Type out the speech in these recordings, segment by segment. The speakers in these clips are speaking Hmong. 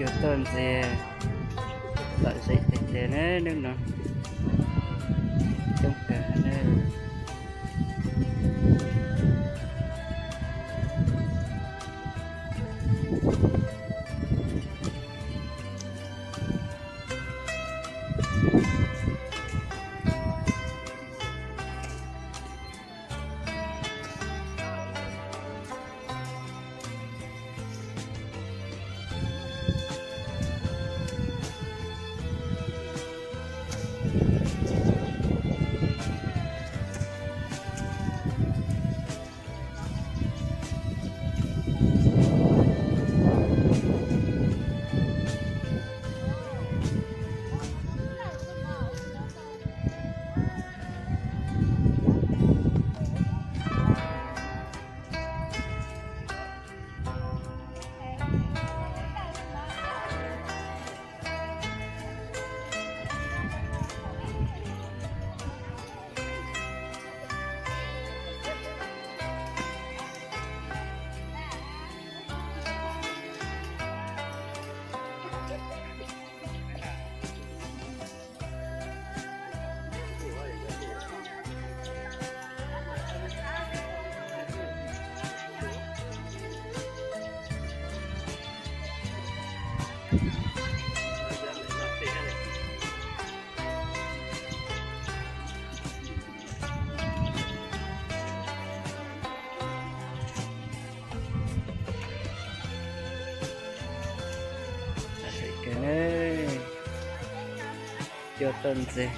Cua tuaj ntxiv, lom zem tiag tiag ne hnub no, coob kawg ne. Cua tuaj ntxiv.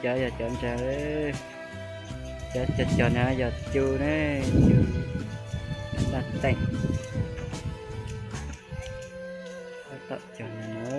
Cov yog cov ntsa, cov cog cog no yog cu ne, cu ntaj teej. Tom cog no.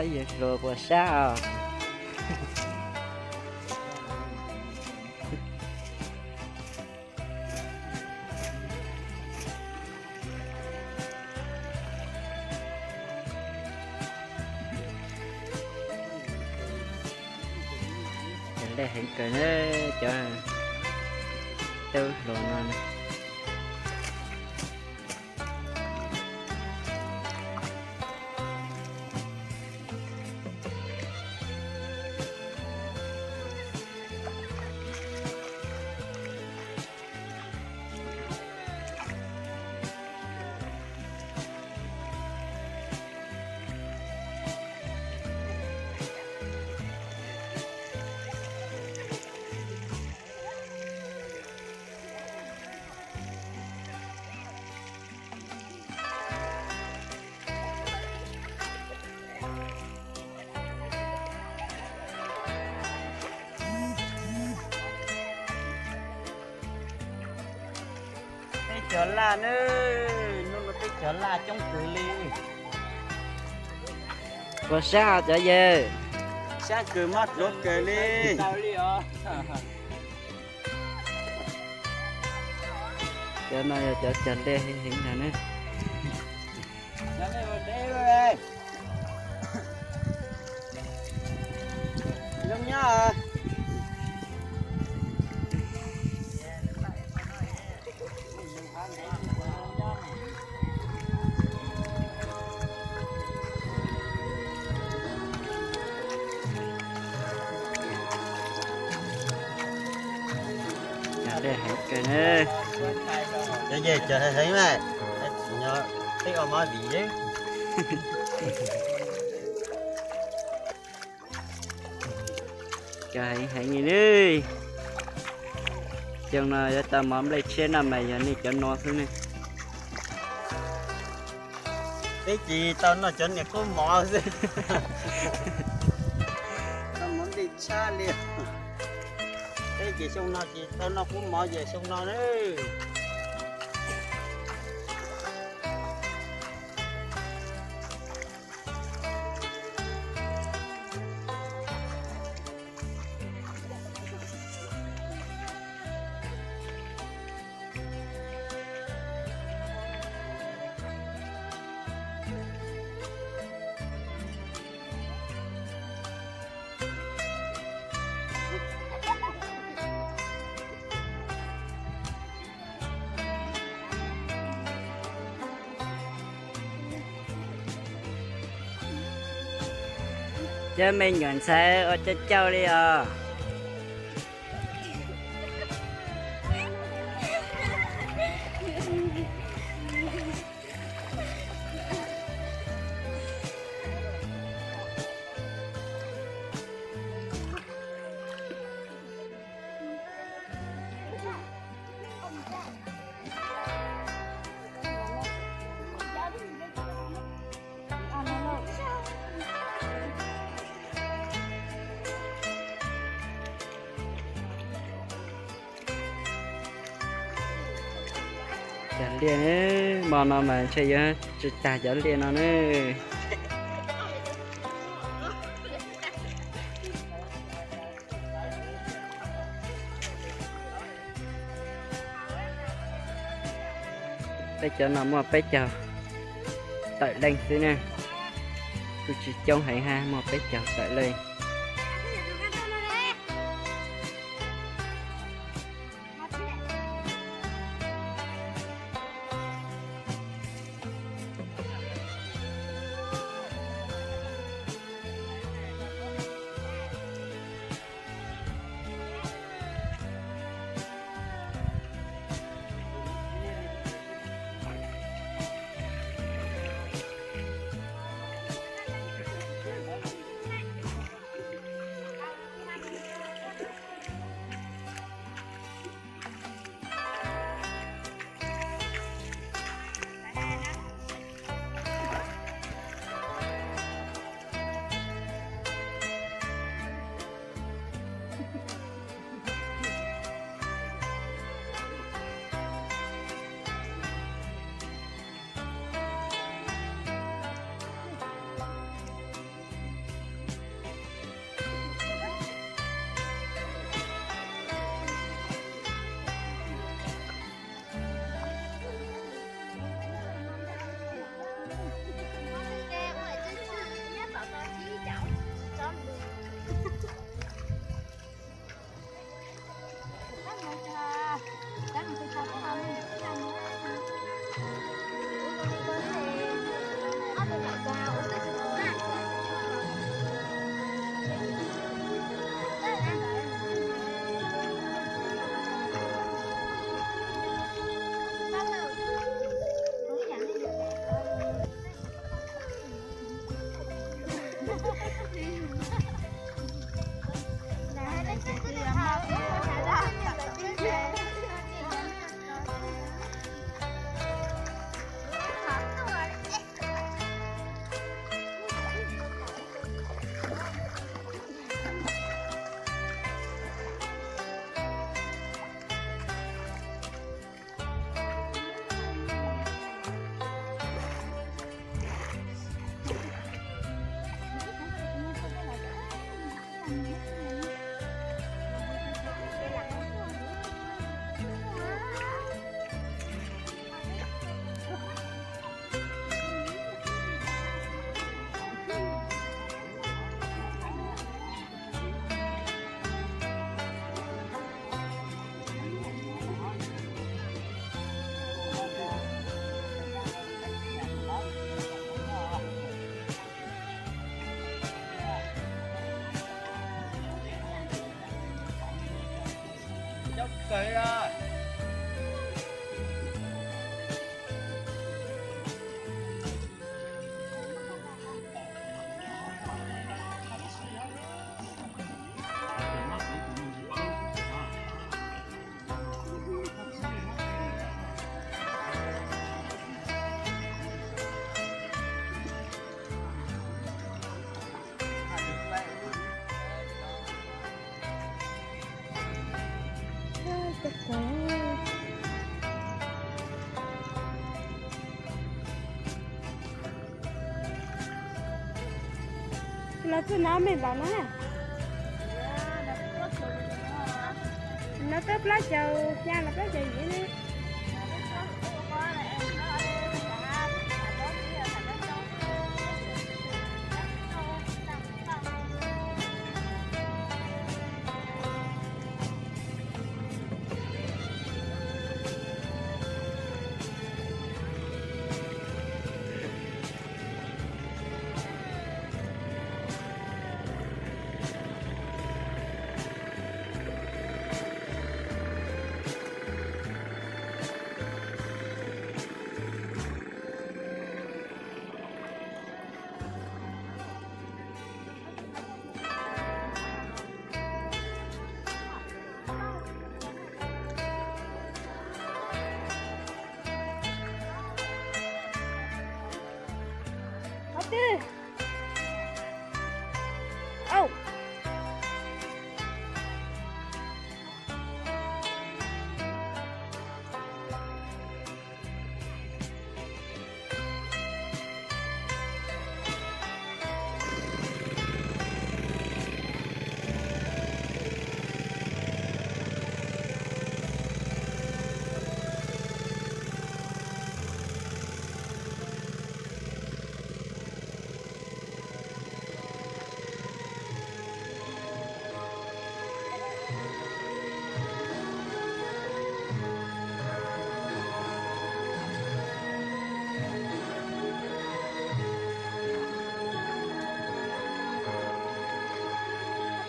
Yawg hluas puas sab os? Dej heev kawg na, cov tub hluas no. Peb cov laj na, hnub no peb cov laj coob kawg li. Puas sab cov yawg? Sab kawg, mob ruam kawg li. Cov no yog cov cog dej heev heev ntag na. Cov dej heev kawg na. Cov yawg cog heev heev mas, tsis nyob peb ua mob vim. Cog heev heev li ne. Xyoo no yuav tau mov nplej tshiab noj mas yog nej cov no xwb ne. Peb ces tau noj cov niag qub mov xwb. Tau mov nplej tshab li. Peb ces xyoo no ces tau noj qub mov ces xyoo no na. Cov me nyuam ntxhais ua cauj cauj li os. Cov liaj, hmo no mas ntshe yuav tsis tag cov liaj no ne. Peb cov no muaj peb caug tawm leej xwb ne, kuj tsis coob heev hab, muaj peb caug tawm leej. Tag, no twb no me npaum no na. No twb plaub caug xya los plaub caug yim li. Ob twb. Au.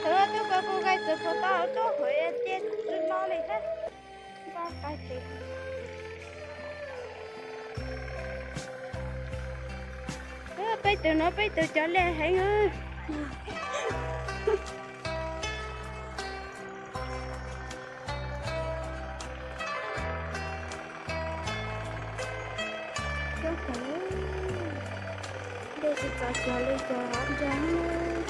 Tus no twb kawg kuv nqaij txawm puas tau tsob hauv ces tsis no li thiab. Peb tus no peb tus cov liaj heev. Cov heev, dej tsis txaus cog li cog hov ntsaag.